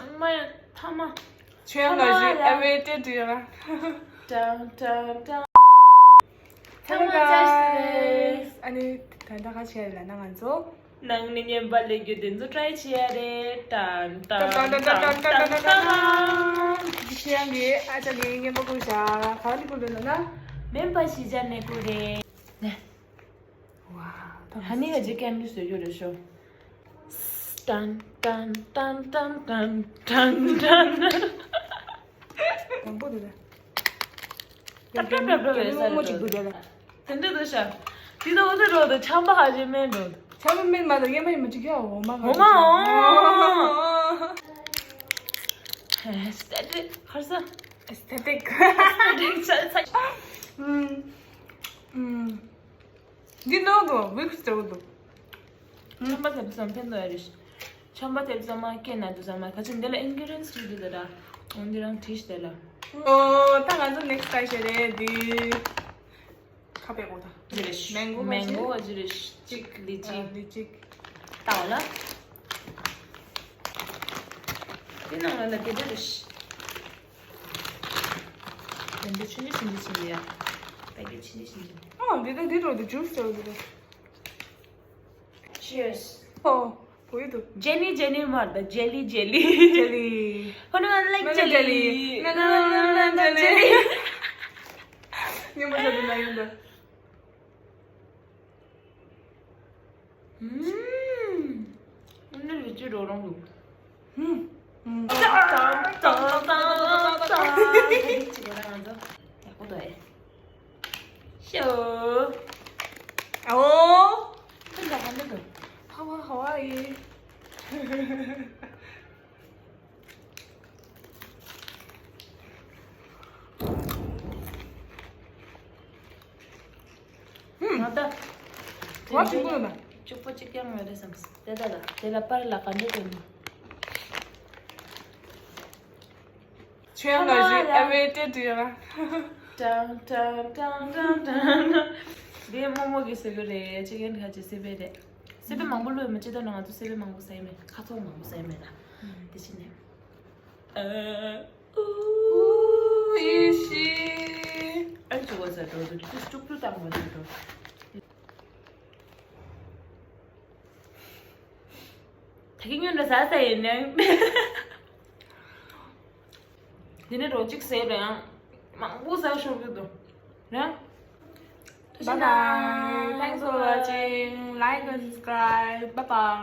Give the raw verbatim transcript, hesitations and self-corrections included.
ཚང་མ་ཡང་ཐ་མ། ཆོས་ལ་ཞིག་ཨ་བེ་ཏེ་ཏུ་ཡ། ཀྲང་ཀྲང་ཀྲང་། ཚང་མ་བཀྲ་ཤིས་བདེ་ལེགས། ཨ་ནི་ད་ལྟ་ག་བྱས་ལ་ན་ང་ཚོ། ནང་ནས་རྔན་པ་ལེན་རྒྱུ་དེ་ཚོ་ཀྲའི་བྱེད་ཡ་རེད། ཏན་ཏན་ཏན་ཏན་ཏན་ཏན། ཤེས་ཡང་གི་ཨ་ཅག་གི་རྔན་པ་བསྐུར་བྱ་ག་ནས་བསྐུར་འདུག་ལབ་ན། སྨན་པ་ཞི་ཅན་ནས་བསྐུར་རེད། ནས། ཝ། ཧ་ནི་ག་ཅི་ཀེན་ཌི་བཟོ་རྒྱུ་རེད་ཤོ། ཏན་ཏན་ཏན་ཏན་ཏན་ཏན་ཏན། མང་པོ་འདུག་ད། ཏག་ཏག་ཏག་ཏག་རེད་ས་རེད། དེ་འདྲ་འདུག་ཤ། དེ་ད་འོ་དེ་རོ་དེ་ཆམ་པ་ཧ་ཅི་མེད་འགྲོ། ཆམ་པ་མེད་མ་གཏོགས་ཡས་མ་ཡས་མ་ཅིག་ཡ་འོ་མ། འོ་མ་འོ། ཨེ་སྟེ་ཏེ་ཁར་ས། ཨེ་སྟེ་ཏེ། ཨེ་སྟེ་ཏེ་ཆ་ཆ། ཨུམ། ཨུམ། འདི་ནོ་དོ་བིག་སི་ཏོ་དོ། ཆམ་པ་ཐེབས་ཙམ་ཕན་ཐོགས་ཡ་རེད། ཆམ་པ་ཐེབས་ཙམ་མ་སྐེ་ན་དུ་ཙམ་མ་ག་ཅི་འདི་ལ་ཨིན་གི་རེན་སི་ཅིག་འདུག་ད་ད། འོན་འདི་རང་བྲིས་ཏེ་ལ། ཨོ་ད་ང་ཚོ་next try་བྱེད་རེད་འདི། ཁ་པའི་གོ་ད། ཅི་རེད། མེང་གོ་མེང་གོ་ཅི་རེད། ཅིག་ལི་ཅི། ལི་ཅིག་ཏའོ་ལ། འདི་ནང་ལ་ལ་དེ་འདྲ་རེད། དེ་འདྲ་ཆུ་འདྲ་ཆུ་འདྲ་ཆུ་འདྲ་ཡ། པད་གི་ཆུ་འདྲ་ཆུ་འདྲ། ཨོ་འདི་ད་འདི་རོ་འདི་ཇུས་ཟེར་འདི་རོ། Cheers. ཨོ་བོད་ཡིག་ཏུ། ཇེ་ལི་ཇེ་ལི་མར་ད་ཇེ་ལི་ཇེ་ལི། ཇེ་ལི། ཧོ་ནི་ང་ལེགས་ཇེ་ལི། ང་ང་ང་ང་ཇེ་ལི། ཉམས་པ་ཤ་དུ་ན་ཡོང་ད། ཧུམ། ཨ་ནི་ལི་ཅི་རོ་རང་འདུག་ཧུམ། ཧུམ། ཏང་ཏང་ཏང་ཏང་ཏང་། ད་གི་ཅི་རེད་ང་ཚོ། ཡག་པོ་འདུག་ཨེ། ཤོ། ཨོ། ཁྱོད་ད་ག་འདི་འདུག་ཧ་ཝ་ཧ་ཝ་ཡི། ང་ད། བ་ཞིག་ཀུན་ན། གཅིག་པོ་གཅིག་ཀྱང་མ་རེད་བསམ། དེ་ད་ད་དེ་ལ་པར་ལ་ག་འདྲ་དེ་ནི། ཆོས་ལ་ཞིག་ཨ་བེ་ཏེ་ཏུ་ཡ། ཀྲང་ཀྲང་ཀྲང་ཀྲང་ཀྲང་། དེ་རྨོ་མོ་གི་ཟེར་གི་རེད། ཅི་གན་ཁ་ཅི་སི་པེ་རེད། སི་པེ་མང་པོ་ལོས་མི་ཅི་ད་ན་ང་ཚོ་སི་པེ་མང་པོ་ཟ་ཡི་མེད། ཁ་ཚོགས་མང་པོ་ཟ་ཡི་མེད་ད། དེ་ཕྱི་ནས། ཨ། ཨུ། ཨི་ཤི། ཨ་ཅོ་བ་ཟ་འགྲོ་འདུག་ཅུག་ཅུག་ཏུ་བཏང་བ་ཟ་འགྲོ། ད་གིན་ཉོན་ན་ཟ་ས་ཡིན་ནའང་། དེ་ནས་རོ་གཅིག་ཟས་རེད་ཡང་། མང་པོ་ཟ་ཤོར་གི་འདུག་རེད། Bye bye. Thanks for watching. Like and subscribe. Bye bye.